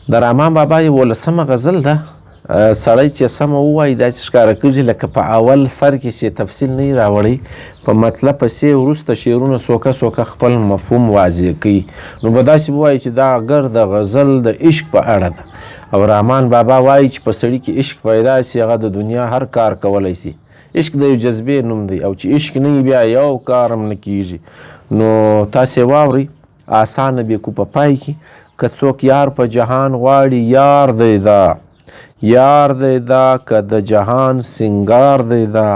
د رامان بابا یولسمه غزل ده. سړی چې سمه ووایي داسې ښکاره کېږي لکه په اول سر کې چې تفصیل نه راوړی، په مطلب پسې وروسته شعرونه سوکه سوکه خپل مفهوم واضح کوي. نو به داسې ووایي چې دا ګرده غزل د عشق په اړه ده. او رحمان بابا وایي چې په سړي کې عشق پیدا سي هغه د دنیا هر کار کولی سي. عشق د یو جذبې نوم دی او چې عشق نه وي بیا یو کار هم نه کیږي. نو تاسې واورئ، اسانه بې کو په پای کې که څوک یار په جهان غواړي یار دی دا، یار دی دا که د جهان سنګار دی دا.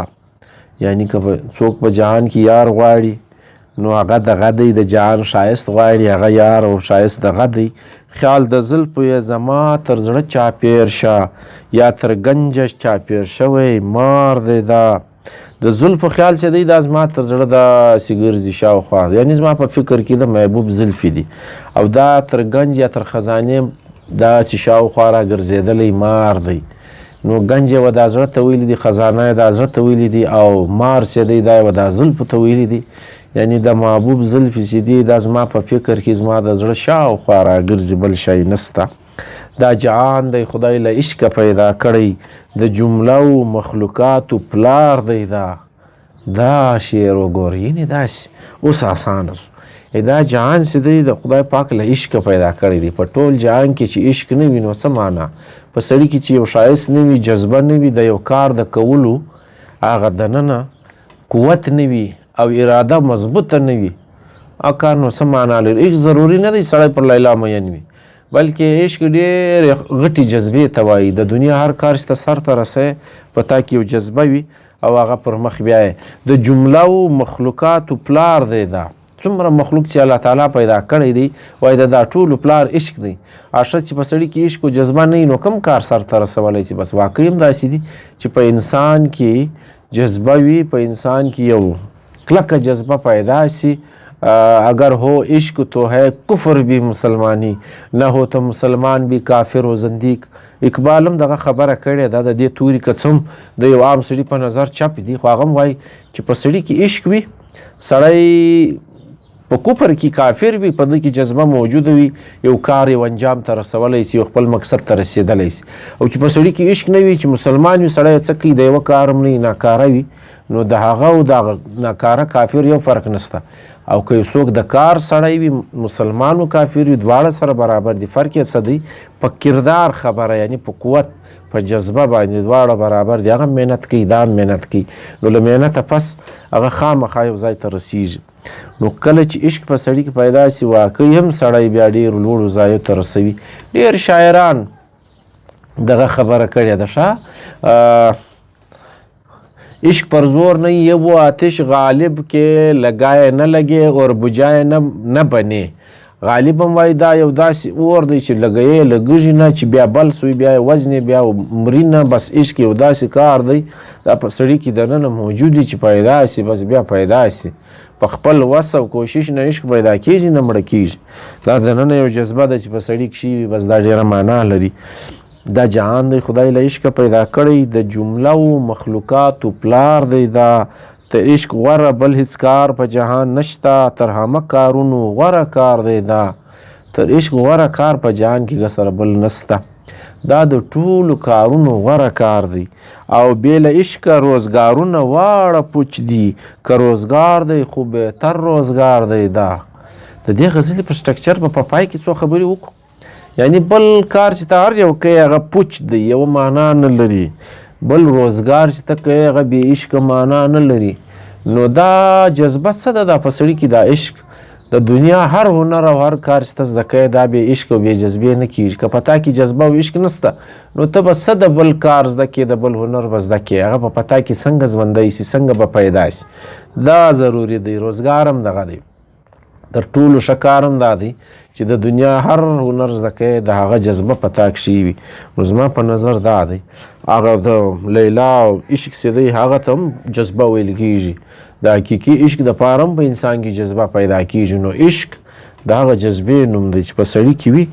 یعنی که څوک په جهان کې یار غواړي نو هغه دغه دی، د جهان ښایست غواړي، هغه یار او ښایست دغه دی. خیال د زلفو یې زما تر زړه چاپېر شه یا تر ګنجه چاپېر شوی مار دی دا. د زلفو خیال چې دی دا زما تر زړه داسې ګرځي شاوخوا، یعنی زما په فکر کې د محبوب زلفې دي او دا تر ګنج یا تر خزانې داسې شاوخوا را ګرځېدلی مار دی. نو ګنج یې و دا زړه ته ویلي دي، خزانه یې دا زړه ته ویلي دي او مار چې دی دا یې و دا زلفو ته ویلي دي. یعنی د محبوب زلفې چې دي دا زما په فکر کې زما د زړه شاوخوا راګرځي، بل شی نسته. دا جهان دی خدای له عشقه پیدا کړی، د جمله و مخلوقاتو پلار دی دا. دا شعر وګورئ، یعنی داسې اوس اسانه سو. دا جهان چې دی د خدای پاک له عشقه پیدا کړی دی. په ټول جهان کې چې عشق نه وي نو څه معنا؟ په سړي کې چې یو ښایست نه وي، جذبه نه وي، د یو کار د کولو هغه دننه قوت نه وي او اراده مضبوطه نه وي، هغه کار نو څه معنا لري؟ عشق ضروري نه دی سړی پر لیلا مین وي، بلکې عشق ډېرې غټې جذبې ته وایي. د دنیا هر کار چې ته سر ته رسوې په تا کې یو جذبه وي او هغه پر مخ بیایې. د جمله و مخلوقاتو پلار دی دا. څومره مخلوق چې الله تعالی پیدا کړی دی وایي د دا ټولو پلار عشق دی. ښه چې په سړي کې عشق او جذبه نه وي نو کوم کار سر ته رسولی شي؟ بس واقعي هم داسې دي چې په انسان کې جذبه وي، په انسان کې یو کلکه جذبه پیدا شي. اگر هو عشق تو ہے کفر بھی مسلمانی، نه هو ته مسلمان بھی کافر و زندیق. اقبال هم دغه خبره کړې ده. د دې توري که څه هم د یو عام سړي په نظر چپ دي، خو هغه هم وایي چې په سړي کې عشق وي، سړی په کفر کې کافر وي، په ده کې جذبه موجوده وي، یو کار یو انجام ته رسولی سي، یو خپل مقصد ته رسېدلی سي. او چې په سړي کې عشق نه وي، چې مسلمان وي، سړی څه کوي؟ د یوه کار هم نه وي، ناکاره وي، نو د هغه او د ناکاره کافر یو فرق نشته. او که یو څوک د کار سړی وي، مسلمان او کافر وي، دواړه سره برابر دي. فرق یې څه دی؟ په کردار خبره، یعنی په قوت، په جذبه باندې دواړه برابر دي. هغه محنت کوي، دا هم محنت کوي، نو له محنته پس هغه خامخا یو ځای ته رسیږي. نو کله چې عشق په سړي کې پیدا سي، واقعي هم سړی بیا ډېرو لوړو ځایو ته رسوي. ډېر شاعران دغه خبره کړې ده. ښه، عشق پر زور نہیں یہ وہ آتش غالب کے لگائے نہ لگے اور بجائے نه بنے. غالب هم وایي دا یو داسې اور دی چې لګوې لګېږي نه، چې بیا بل سوي، بیا یې وژنې، بیا مري نه. بس عشق یو داسې کار دی دا په سړي کې دننه موجود دی چې پیدا سي، بس بیا پیدا سي. په خپل وس او کوشش نه عشق پیدا کېږي، نه مړه کېږي. دا دننه یو جذبه ده چې په سړي کښې وي، بس دا ډېره معنا لري. دا جهان دی خدای له عشقه پیدا کړی، د جمله و مخلوقاتو پلار دی دا. تر عشق غوره بل هیڅ کار په جهان نشته، تر همه کارونو غوره کار دی دا. تر عشق غوره کار په جهان کې سره بل نشته، دا د ټولو کارونو غوره کار دی. او بې له عشقه روزګارونه واړه پوچ دي، که روزګار دی خو بهتر روزګار دی دا. د دې غزلې پر سټرکچر به په پای کې څو خبرې وکړو. یعنی بل کار چې ته هر یو کوې هغه پوچ دی، یوه معنا نه لري. بل روزګار چې ته کوې هغه بې عشقه معنا نه لري. نو دا جذبه څه ده؟ دا په سړي کې دا عشق، د دنیا هر هنر او هر کار چې ته زده کوې دا بې عشق او بې جذبې نه کېږي. که په تا کې جذبه او عشق نسته نو ته به څه د بل کار زده کړې، د بل هنر به زده کړې، هغه په تا کې څنګه ژوندی سي، څنګه به پیدا سي، دا ضروري دی. روزګار هم دغه دی، تر ټولو ښه کار هم دا دی چې د دنیا هر هنر زده کوې د هغه جذبه په تا کښې وي. نو زما په نظر دا دی، هغه د لیلا او عشق چې دی هغه ته هم جذبه ویل کېږي. د حقیقي عشق دپاره هم په انسان کې جذبه پیدا کېږي. نو عشق د هغه جذبې نوم دی چې په سړي کې وي.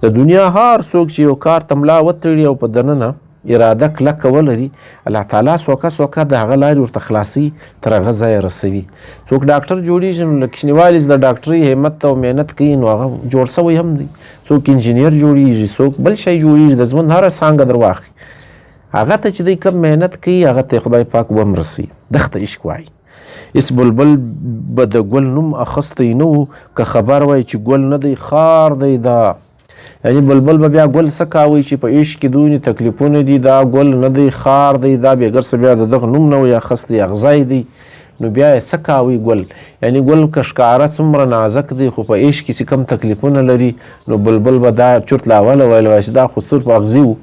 د دنیا هر څوک چې یو کار ته ملا وتړي او په دننه اراده کلکه ولري، الله تعالی سوکه سوکه د هغه لارې ورته خلاصوي، تر هغه ځایه رسوي. څوک ډاکټر جوړېږي نو له کوچنیوالي د ډاکټرۍ همت او محنت کوي نو هغه جوړ سوی هم دی. څوک انجینر جوړېږي، څوک بل شی جوړېږي، د ژوند هره څانګه در واخلي، هغه ته چې دی کوم محنت کوي هغه ته خدای پاک وم رسوي. دغه عشق وایي. هیڅ بلبل به د ګل نوم اخیستی نه و، که خبر وای چې ګل نه دی خار دی دا. یعنی بلبل به بیا ګل څه کاوی چې په عشق کې دونې تکلیفونه دي، دا ګل نه دی خار دی دا، بېګر څه بیا د دغه نوم نه وي اخیستی، اغزی دی، نو بیا یې څه کاوی ګل. یعنی ګل که ښکاره څومره نازک دی خو په عشق کې چې کم تکلیفونه لري نو بلبل به دا چرت له اوله ویل وای چې دا خو صرف اغزي و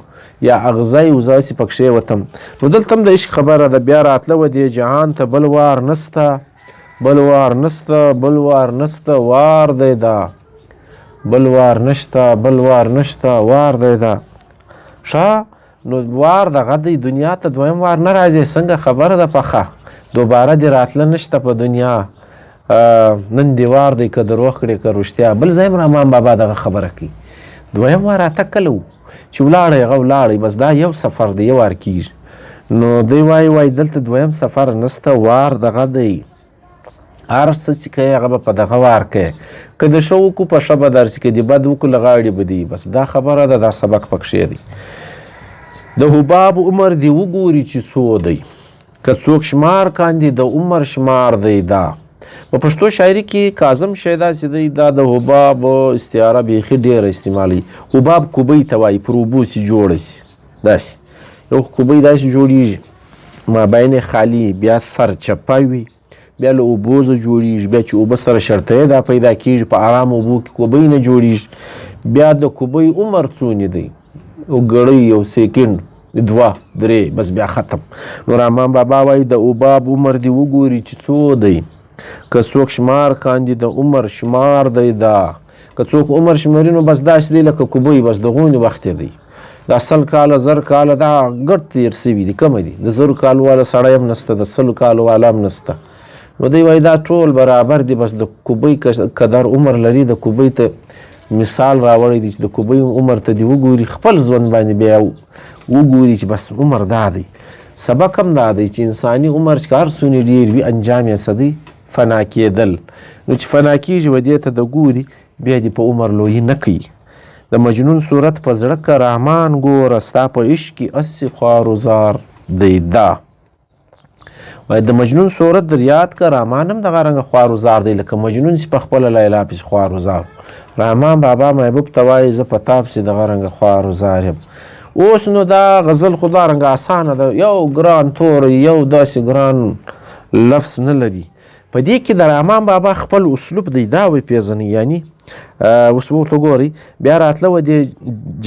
یا اغزی و، زه هسې پکښې وتم. نو دلته هم د عشق خبره ده. بیا راتله و دې جهان ته بل وار نسته، بل وار نسته، بل وار نسته، وار دی دا، بل وار نشته، بل وار نشته، وار دی دا. ښه نو وار دغه دی، دنیا ته دویم وار نه راځي، څنګه خبره ده پخه، دوباره دې راتله نشته په دنیا، نن دې وار دی که دروغ کړې که رښتیا. بل ځای هم رحمان بابا دغه خبره کوي، دویم وار راته کله و چې ولاړی هغه ولاړی، بس دا یو سفر دی، یو وار کېږي. نو دی وایي وایي دلته دویم سفر نسته، وار دغه دی، هر څه چې کوې هغه به په دغه وار کوې، که د ښه وکړو په ښه به درسي، که د بد وکړو له غاړې به دي، بس دا خبره ده، دا سبق پکښې دی. د حباب عمر دې وګوري چې څو دی، که څوک شمار کاندي د عمر شمار دی دا. په پښتو شاعري کې کاظم شیدا چې دی دا د حباب استعاره بیخي ډېره استعمالوي. حباب کوبۍ ته وایي، پر اوبو سي جوړه سي، داسې یو کوبۍ داسې جوړېږي، مابین یې خالي، بیا سر چپه وي، بیا له اوبو ځه جوړېږي، بیا چې اوبه سره شرطیه دا پیدا کېږي، په ارام اوبو کې کوبۍ نه جوړېږي. بیا د کوبۍ عمر څونې دی، یو ګړۍ، یو سیکنډ، دوه درې، بس بیا ختم. نو رحمان بابا وایي د اوباب عمر دې وګوري چې څو دی، که څوک شمار کاندي د عمر شمار دی دا. که څوک عمر شماري نو بس داسې دی لکه کوبۍ، بس د غونې وخت یې دی، دا 100 کاله 1000 کاله دا ګډ تېر سوي دي، کمه دي، د 1000 کالو والا سړی هم نسته، د 100 کالو والا هم نسته. نو دی وایي دا ټول برابر دي، بس د کوبۍ قدر عمر لري. د کوبۍ ته مثال راوړی دی چې د کوبۍ عمر ته دې وګوري، خپل ژوند باندې بیا وګوري چې بس عمر دا دی. سبق هم دا دی چې انساني عمر چې هر څونې ډېر وي انجام یې څه دی؟ فنا کېدل. نو چې فنا کېږي و دې ته د ګوري، بیا دې په عمر لویي نه کوي. د مجنون صورت په زړه که رحمان ګوره، ستا په عشق کې هسې خوار و زار دی دا. وایي د مجنون صورت در یاد که رحمان هم دغه رنګه خوار و زار دی، لکه مجنون چې په خپله لیلا پسې خوار و زار. رحمان بابا محبوب ته وایي زه په تا پسې دغه رنګه خوار و زار یم. اوس نو دا غزل خو دا رنګه اسانه ده، یو ګران توری، یو داسې ګران لفظ نه لري. په دې کې د رحمان بابا خپل اسلوب دی، دا وپېژنئ. یعنی اوس ورته ګورئ، بیا راتله و دې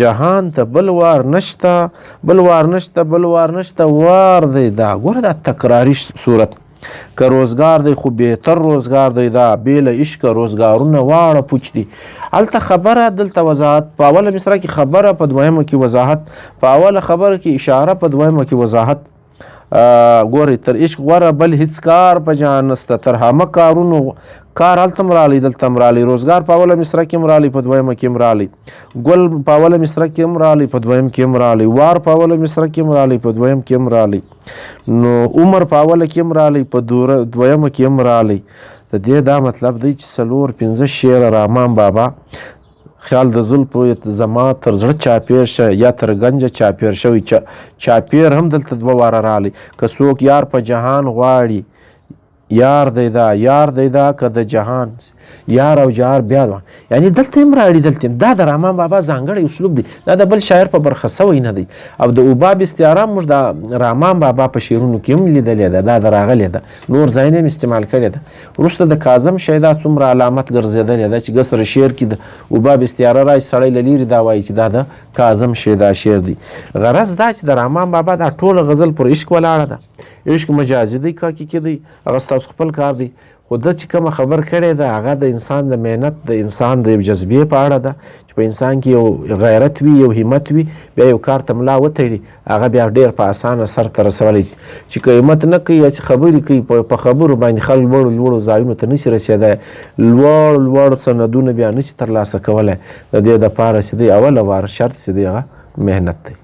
جهان ته بل وار نشته، بل وار نشته، بل وار نشته، وار دی دا. ګوره دا تکراري صورت، که روزګار دی خو بهتر روزګار دی دا، بې له عشقه روزګارونه واړه پوچ دي. هلته خبره، دلته وضاحت، په اوله مصرع کې خبره، په دویمه کې وضاحت، په اوله خبره کې اشاره، په دویمه کې وضاحت. ګورئ تر عشق غوره بل هیڅ کار په جهان نسته، تر همه کارونو کار هلته هم راغلی دلته هم راغلی. روزګار په اوله مصرع کې هم راغلی، په دویمه کې هم راغلی. ګل په اوله مصرع کې هم راغلی، په دویم کې هم راغلی. وار په اوله مصرع کې هم راغلی، په دویم کې هم راغلی. نو عمر په اوله کې هم راغلی، په دویمه کې هم راغلی. د دې دا مطلب دی چې 4 5 شعره رحمان بابا خیال د زلفو زما تر زړه چاپیر شه یا تر ګنجه چاپیر شوی، چاپیر هم دلته دوه واره راغلی. که څوک یار په جهان غواړي، یار دی دا، یار دی دا، که د جهان یار او جهار بیا دوه، یعنی دلته هم راړي، دلته هم. دا د رحمان بابا ځانګړی اسلوب دی، دا د بل شاعر په برخه سوی نه دی. او د اوباب استعاره موږ د رحمان بابا په شعرونو کې هم لیدلې ده، دا د راغلې ده، نور ځایونه هم استعمال کړې ده. وروسته د کاظم شیدا څومره علامت ګرځېدلې ده چې ګسره شعر کې د اوباب استعاره راشي، سړی له لیرې دا وایي چې دا د کاظم شیدا شعر دی. غرض دا چې د رحمان بابا دا ټوله غزل پر عشق ولاړه ده. عشق مجازي دی که حقیقي دی، هغه ستاسو خپل کار دی، خو ده چې کومه خبر کړې ده هغه د انسان د محنت، د انسان د یو جذبې په اړه ده چې په انسان کې یو غیرت وي، یو همت وي، بیا یو کار ته ملا وتړي، هغه بیا ډېر په اسانه سر ته رسولی شي. چې که همت نه کوي یا چې خبرې کوي، په خبرو باندې خلک لوړو لوړو ځایونو ته نشي رسېدی، لوړ لوړ سندونه بیا نشي ترلاسه کولی. د دې دپاره چې دی اوله وار شرط چې دی هغه محنت دی.